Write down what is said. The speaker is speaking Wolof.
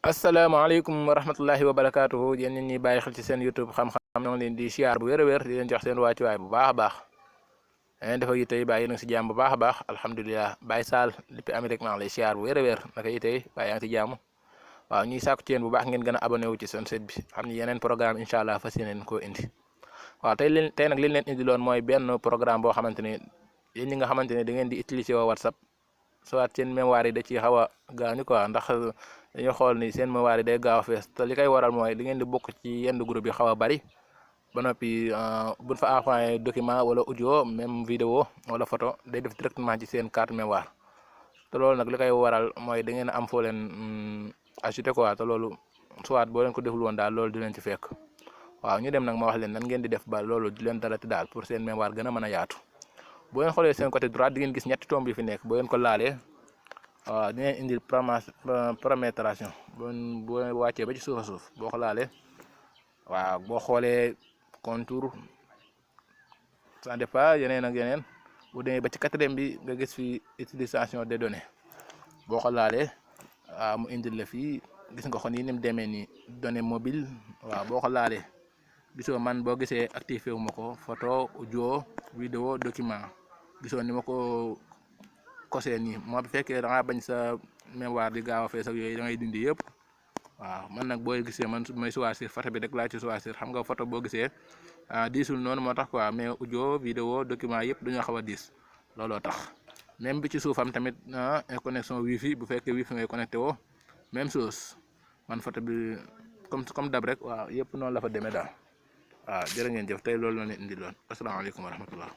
asalaamaaleykum wa rahmatullahi wa barakaatuhu yéen nit ñi bàyyi xel ci seen YouTube xam-xam ñoo ngi leen di siyaar bu wér a wér di leen jox seen wàccuwaay bu baax a baax dafa yi tey bàyyi nag si jàmm bu baax a baax alhamdulilah Baye Sall depuis Amérique maa ngi lay siyaar bu wér a wér naka yi tey bàyyi yaa ngi si jàmm waaw ñuy sàkku ci yéen bu baax ngeen gën a abonné wu ci seen site bi xam ni yeneen programme incha allah fas yéeneen koo indi waaw tey nag li leen indi loon mooy benn programme boo xamante ne yéen ñi nga xamante ne da ngeen di utiliser woo WhatsApp soit seen mémoire yi da ciy xaw a gaañu quoi ndax dañoo xool ni seen mémoire yi day gaaw a fees te li koy waral mooy di ngeen di bokk ci yenn groupe yi xaw a bari ba noppi buñ fa envoyé document wala audio même vidéo wala photo day def directement ci seen carte mémoire te loolu nag li koy waral mooy da ngeen a am foo leen ajouté quoi te loolu soit boo leen ko deful woon daal loolu di leen ci fekk waaw ñu dem nag ma wax leen nan ngeen di def ba loolu di leen dalati daal pour seen mémoire gën a mën a yaatu. boo leen xoolee seen côté droite di ngeen gis ñetti tomb yi fi nekk boo leen ko laalee waaw di ngeen indil paramétration boo wàccee ba ci suuf a suuf boo ko laalee waaw boo xoolee contour ça dépend yeneen ak yeneen bu demee ba ci quatrième bi nga gis fi utilisation des données boo ko laalee waaw mu indil la fii gis nga ko nii ni mu demee nii données mobile waaw boo ko laalee gisoo man boo gisee activé wu ma ko photo audio vidéo document. gisoo ni ma ko kosee nii moo bu fekkee da ngaa bañ sa mémoire di gaaw a fees ak yooyu da ngay dindi yëpp waaw man nag boo gisee man may choisir photo bi rek laa ci choisir xam nga photo boo gisee diisul noonu moo tax quoi mais audio vidéo document yëpp dañoo xaw a diis looloo tax même bi ci suufam tamit connexion wifi bu fekkee wifi ngay connecté woo même chose man photo bi comme dab rek waaw yëpp noonu la fa demee daal waaw jërë ngeen jëf tey loolu la leen indi loon asalaamaaleykum wa rahmatullah